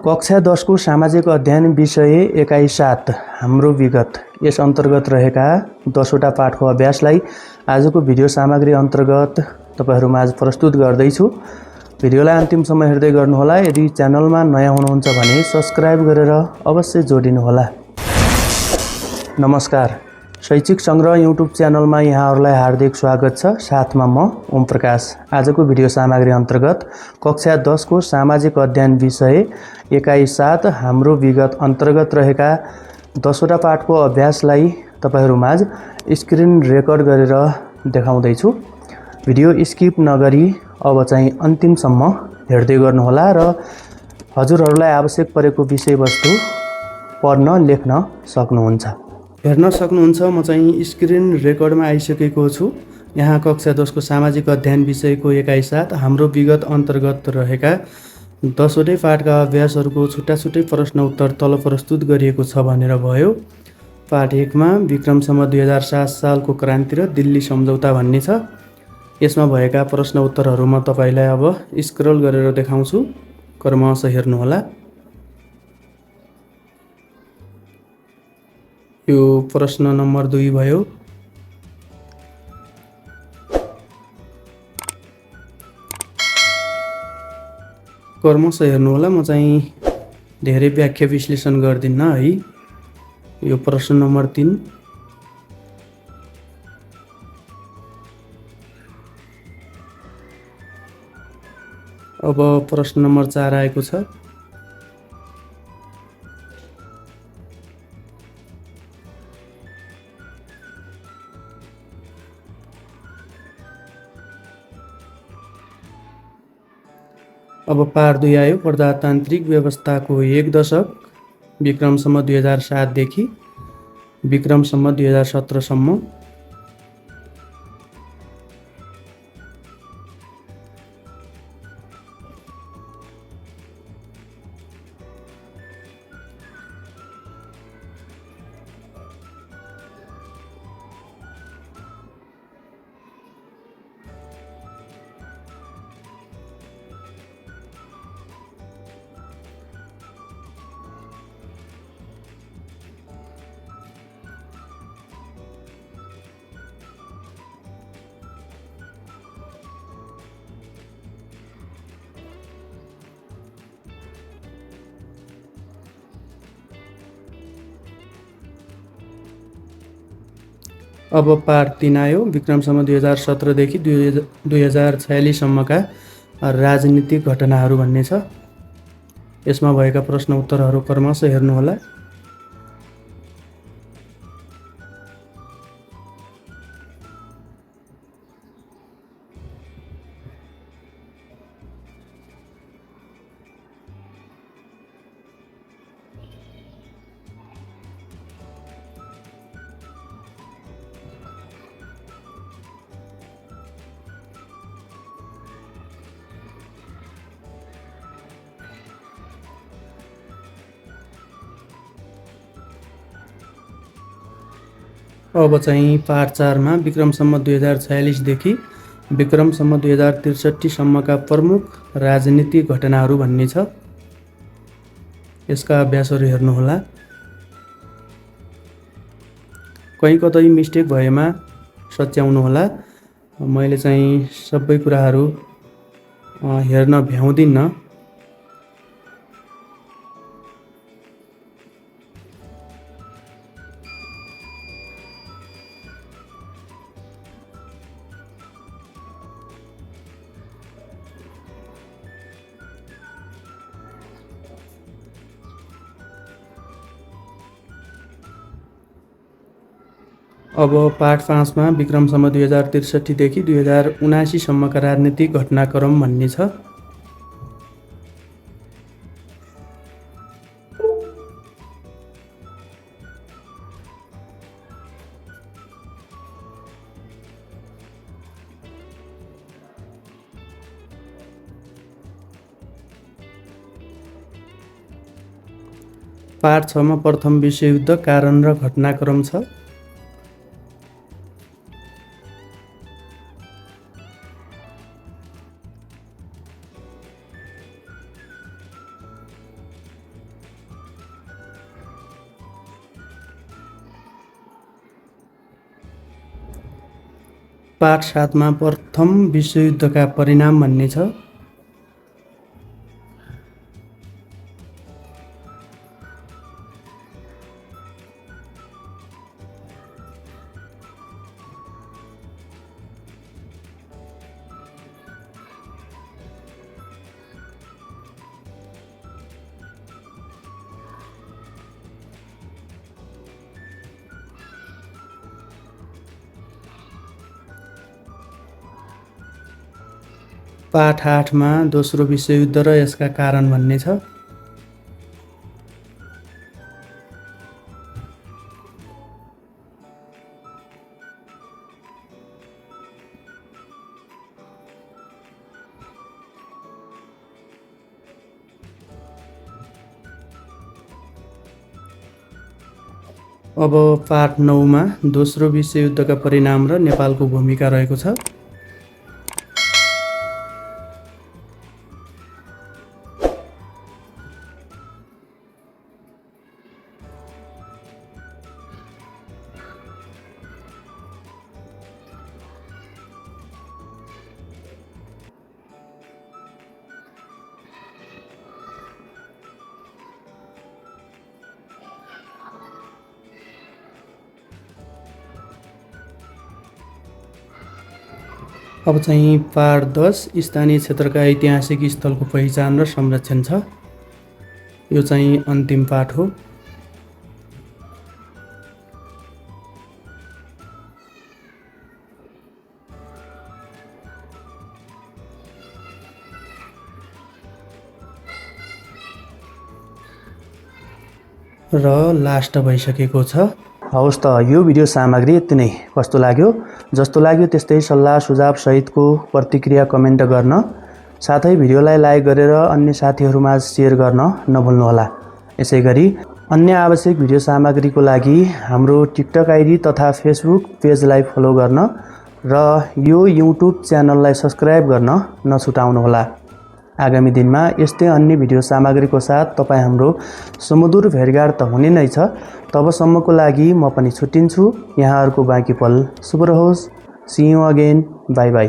कक्षा 10 को सामाजिक अध्ययन विषय एकाइ 7 हाम्रो विगत यस अन्तर्गत रहेका 10वटा पाठको अभ्यासलाई आजको भिडियो सामग्री अन्तर्गत तपाईहरुमा आज प्रस्तुत गर्दैछु। भिडियोलाई अन्तिमसम्म हेर्दै गर्नुहोला। यदि च्यानलमा नयाँ हुनुहुन्छ भने सब्स्क्राइब गरेर अवश्य जोडिनुहोला। नमस्कार, शैक्षिक संग्रह युट्युब च्यानलमा यहाँहरुलाई हार्दिक स्वागत छ। साथमा म ओम प्रकाश। आजको भिडियो सामग्री अन्तर्गत कक्षा 10 को सामाजिक अध्ययन विषय एकाइ 7 हाम्रो विगत अन्तर्गत रहेका 10वटा पाठको अभ्यासलाई तपाईहरुमाझ स्क्रिन रेकर्ड गरेर देखाउँदै छु। भिडियो स्किप नगरी अब चाहिँ अन्तिमसम्म हेर्दै गर्नुहोला र हजुरहरुलाई आवश्यक परेको विषयवस्तु पढ्न लेख्न सक्नुहुन्छ। हेर्न सक्नुहुन्छ म चाहिँ स्क्रिन रेकर्डमा आइसकेको छु। यहाँ कक्षा 10 को सामाजिक अध्ययन विषयको एकाइ 7 हाम्रो विगत अन्तर्गत रहेका 10वटै पाठका अभ्यासहरूको छुट्टा-छुट्टै प्रश्न उत्तर तल प्रस्तुत गरिएको छ भनेर भयो। पाठ 1 मा विक्रम सम्वत 2007 सालको क्रान्ति र दिल्ली सम्झौता भन्ने छ। यसमा भएका प्रश्न उत्तरहरू म तपाईलाई अब स्क्रल गरेर देखाउँछु। क्रमशः हेर्नुहोला। यो प्रश्न नम्बर 2 भयो। क्रमशः हेर्नुहोला। म चाहिँ धेरै व्याख्या विश्लेषण गर्दिन्न है। यो प्रश्न नम्बर 3। अब प्रश्न नम्बर 4 आएको छ। अब पाठ 2 आयो। प्रजातान्त्रिक व्यवस्थाको 1 दशक विक्रम सम्वत 2007 देखि विक्रम सम्वत 2017 सम्म। अब पाठ 3 आयो। विक्रम सम्वत 2017 देखि 2046 सम्मका राजनीतिक घटनाहरू भन्ने छ। यसमा भएका प्रश्न उत्तरहरू क्रमशः हेर्नुहोला। अब चाहिँ पाठ 4 मा विक्रम सम्वत 2046 देखि विक्रम सम्वत 2063 सम्मका प्रमुख राजनीतिक घटनाहरू भन्ने छ। यसका अभ्यासहरू हेर्नुहोला। कहीँ कतै मिस्टेक भएमा सच्याउनु होला। मैले चाहिँ सबै कुराहरू हेर्न भ्याउँदिन्न। अब पाठ 5 मा विक्रम सम्वत 2063 देखि 2079 सम्मका राजनीतिक घटनाक्रम भन्ने छ। पाठ 6 मा प्रथम विश्वयुद्ध कारण र घटनाक्रम छ। पाठ 7 मा प्रथम विश्वयुद्धका परिणाम भन्ने छ। पाठ 8 मा दोस्रो विश्वयुद्ध र यसका कारण भन्ने छ। अब पाठ 9 मा दोस्रो विश्वयुद्धका परिणाम र नेपालको भूमिका रहेको छ। अब चाहिँ पाठ 10 स्थानीय क्षेत्रका ऐतिहासिक स्थलको पहिचान र संरक्षण छ। यो चाहिँ अन्तिम पाठ हो। र लास्ट भइसकेको छ। हवस् त यो भिडियो सामग्री यति नै। कस्तो लाग्यो? जस्तो लाग्यो त्यस्तै सल्लाह सुझाव सहितको प्रतिक्रिया कमेन्ट गर्न, साथै भिडियोलाई लाइक गरेर अन्य साथीहरूमाझ सेयर गर्न नभुल्नुहोला। यसैगरी अन्य आवश्यक भिडियो सामग्रीको लागि हाम्रो टिकटक आइडी तथा फेसबुक पेजलाई फलो गर्न र यो युट्युब च्यानललाई सब्स्क्राइब गर्न नछुटाउनुहोला। आगामी दिनमा यस्तै अन्य भिडियो सामग्रीको साथ तपाईँ हाम्रो सुमधुर भेटघाट त हुने नै छ। तबसम्मको लागि म पनि छुट्टिन्छु। यहाँहरूको बाँकी पल शुभ रहोस्। See you again. Bye by.